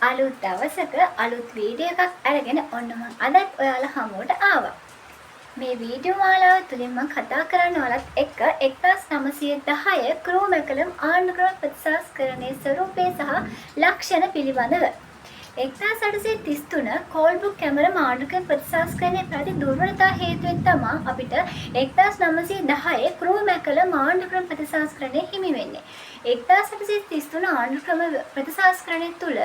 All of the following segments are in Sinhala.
අලුත් දවසක අලුත් වීඩියෝ එකක් අරගෙන ඔන්න මං අදත් ඔයාලා හමුවට ආවා. මේ වීඩියෝ මාලාව තුලින් මං කතා කරන්න ඔයාලත් එක්ක 1910 ක්‍රූමැකලම් ආණ්ඩුක්‍රම ප්‍රතිසංස්කරණයේ ස්වරූපය සහ ලක්ෂණ පිළිබඳව. 1833 කෝල්බුක් කැමරම් ආණ්ඩුක්‍රම ප්‍රතිසංස්කරණයේ පැවති දුර්වලතා හේතුවෙන් තමා අපිට 1910 ක්‍රූමැකලම් ආණ්ඩුක්‍රම ප්‍රතිසංස්කරණය හිමි වෙන්නේ. 1833 ආණ්ඩුක්‍රම ප්‍රතිසංස්කරණය තුළ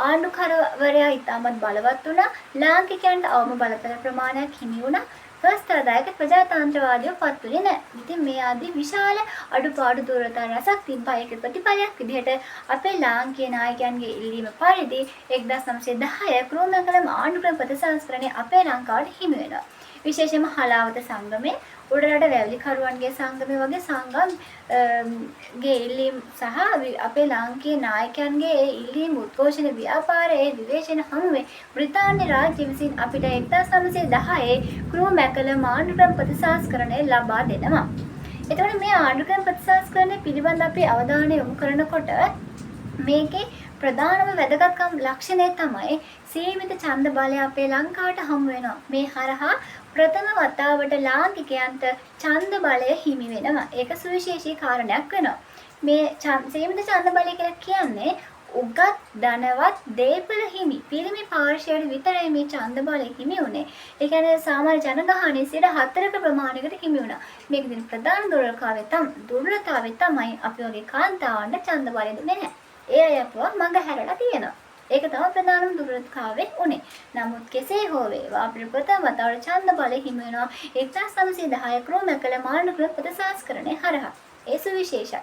ආණ්ඩුකාරවරයා ඉතාමත් බලවත් වුණා. ලාංකිකයන්ට අවම බලතල ප්‍රමාණයක් හිමි වුණා. ව්‍යවස්ථාදායක ප්‍රජාතන්ත්‍රවාදීව පත් වුණේ නැහැ. ඉතින් මේ ආදී විශාල අඩුපාඩු දුර්වලතා රැසක් තිබ්බා. ඒකේ ප්‍රතිඵලයක් විදිහට අපේ ලාංකීය නායකයන්ගේ ඉල්ලීම පරිදි 1910 ක්‍රූමැකලම් ආණ්ඩුක්‍රම ප්‍රතිසංස්කරණය අපේ ලංකාවට හිමි වෙනවා. විශේෂයෙන්ම හලාවත සංගමය, උඩරට වැව්ලිකරුවන්ගේ සංගමය වගේ සංගම් ගේ ඉල්ලීම් සහ අපේ ලාංකීය නායකයන්ගේ ඒ ඉල්ලීම් උද්ඝෝෂණ ව්‍යාපාර ඒ විවේචන හමුවේ බ්‍රිතාන්‍ය රාජ්‍ය විසින් අපිට 1910 ක්‍රූමැකලම් ආණ්ඩුක්‍රම ප්‍රතිසංස්කරණය ලබා දෙනවා. එතකොට මේ ආණ්ඩුක්‍රම ප්‍රතිසංස්කරණය පිළිබඳ අපි අවධානය යොමු කරනකොට මේකේ ප්‍රධානම වැදගත්කම් ලක්ෂණය තමයි සීමිත ඡන්ද බලය අපේ ලංකාවට හමු වෙනවා. මේ හරහා ප්‍රථම වතාවට ලාංකිකයන්ට ඡන්ද බලය හිමි වෙනවා. ඒක සුවිශේෂී කාරණයක් වෙනවා. මේ සීමිත ඡන්ද බලය කියලා කියන්නේ උගත්, ධනවත්, දේපළ හිමි පිරිමි පාර්ශ්වයට විතරයි මේ ඡන්ද බලය හිමි වුණේ. ඒ කියන්නේ සාමාන්‍ය ජනගහනයේ 4%ක ප්‍රමාණයකට හිමි වුණා. මේක දින ප්‍රධාන දුර්වලතාවය තමයි අපි වගේ කාන්තාවන්ට ඡන්ද බලය දුන්නේ නැහැ. ඒ අය අපව මඟ හැරලා තියෙනවා. ඒක තමයි ප්‍රධානම දුර්වලතාවය උනේ. නමුත් කෙසේ හෝ වේවා අපිට ප්‍රථම වතාවට ඡන්ද බලය හිමි වෙනවා 1910 ක්‍රූමැකලම් ආණ්ඩුක්‍රම ප්‍රතිසංස්කරණය හරහා. ඒ සුවිශේෂයි.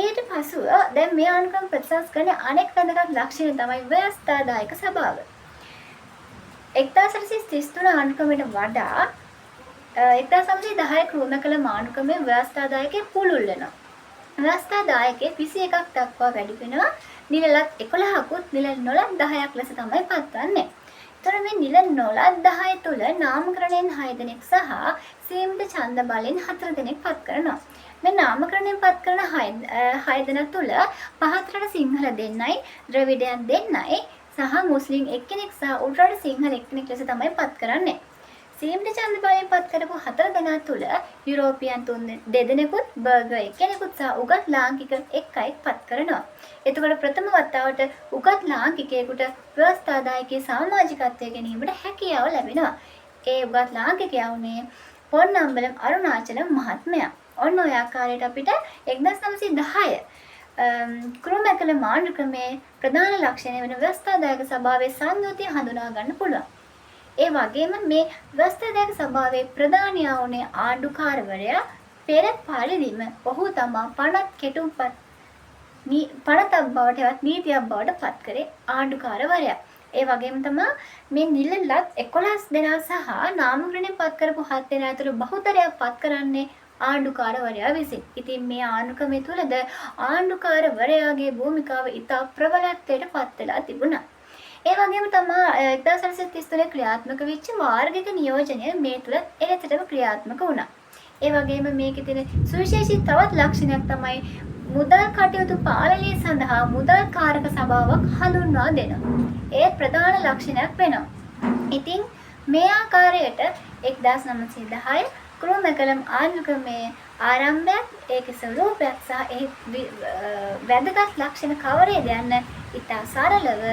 ඊට පසුව දැන් මේ ආණ්ඩුක්‍රම ප්‍රතිසංස්කරණයේ අනෙක් වැදගත් ලක්ෂණය තමයි ව්‍යවස්ථාදායක සභාව. 1833 ආණ්ඩුක්‍රමයට වඩා 1910 ක්‍රූමැකලම් ආණ්ඩුක්‍රමයේ ව්‍යවස්ථාදායකය පුළුල් වෙනවා. ව්‍යවස්ථාදායකයේ 21ක් දක්වා වැඩි වෙනවා. නිලලත් 11කුත් නිල නොලත් 10ක් ලෙස තමයි පත්වන්නේ. ඒතර මේ නිල නොලත් 10 තුල නාමකරණයෙන් 6 දෙනෙක් සහ සීමිත ඡන්ද බලෙන් 4 දෙනෙක් පත් කරනවා. මේ නාමකරණයෙන් පත් කරන 6 දෙනා තුල පහතරට සිංහල දෙන්නයි, ද්‍රවිඩයන් දෙන්නයි සහ මුස්ලිම් එක්කෙනෙක් සහ උඩරට සිංහල එක්කෙනෙක් ලෙස තමයි පත් කරන්නේ. සීමිත ඡන්ද බලයෙන් පත් කරපු 4 දෙනා තුල යුරෝපියන් 2 දෙනෙකුත්, බර්ගර් එක්කෙනෙකුත් සහ උගත් ලාංකික එක් අයෙක් පත් කරනවා. එතකොට ප්‍රථම වතාවට උගත් ලාංකිකයෙකුට ව්‍යවස්ථාදායකයේ සමාජිකත්වය ගැනීමට හැකියාව ලැබෙනවා. ඒ උගත් ලාංකිකයා වුණේ පොන්නම්බලම් අරුණාචලම් මහත්මයා. ඔන්න ඔය ආකාරයට අපිට 1910 ක්‍රූමැකලම් ආණ්ඩුක්‍රමයේ ප්‍රධාන ලක්ෂණය වෙන ව්‍යවස්ථාදායක සභාවේ සංයුතිය හඳුනා ගන්න පුළුවන්. ඒ වගේම මේ ව්‍යවස්ථාදායක සභාවේ ප්‍රධානියා වුණේ ආණ්ඩුකාරවරයා. පෙර පරිදිම ඔහු තමා පනත් කෙටුම්පත් පනතක් බවට හෙවත් නීතියක් බවට පත් කරේ ආණ්ඩුකාරවරයා. ඒ වගේම තමා මේ නිල ලත් 11 දෙනා සහ නාමකරණයෙන් පත් කරපු 7 දෙනා ඇතුළු බහුතරයක් පත් කරන්නේ ආණ්ඩුකාරවරයා විසින්. ඉතින් මේ ආණ්ඩුක්‍රමය තුළද ආණ්ඩුකාරවරයාගේ භූමිකාව ඉතා ප්‍රබලත්වයට පත් වෙලා තිබුණා. ඒ වගේම තමා 1933 ක්‍රියාත්මක වෙච්ච වාර්ගික නියෝජනය මේ තුල එලෙසටම ක්‍රියාත්මක වුණා. ඒ වගේම මේකේ තියෙන සුවිශේෂී තවත් ලක්ෂණයක් තමයි මුදල් කටයුතු පාලනය සඳහා මුදල් කාරක සභාවක් හඳුන්වා දෙනවා. ඒත් ප්‍රධාන ලක්ෂණයක් වෙනවා. ඉතින් මේ ආකාරයට 1910 ක්‍රූමැකලම් ආණ්ඩුක්‍රමයේ ආරම්භයත්, ඒකේ ස්වරූපයත් සහ එහි වැදගත් ලක්ෂණ කවරේද යන්න ඉතා සරලව,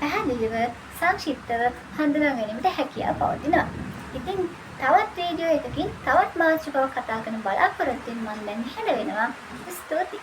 පැහැදිලිව, සංක්ෂිප්තව හඳුනා ගැනීමට හැකියාව පවතිනවා. ඉතින් තවත් වීඩියෝ එකකින් තවත් මාතෘකාවක් කතා කරන බලාපොරොත්තුවෙන් මම දැන් නිහඬ වෙනවා. ස්තුතියි.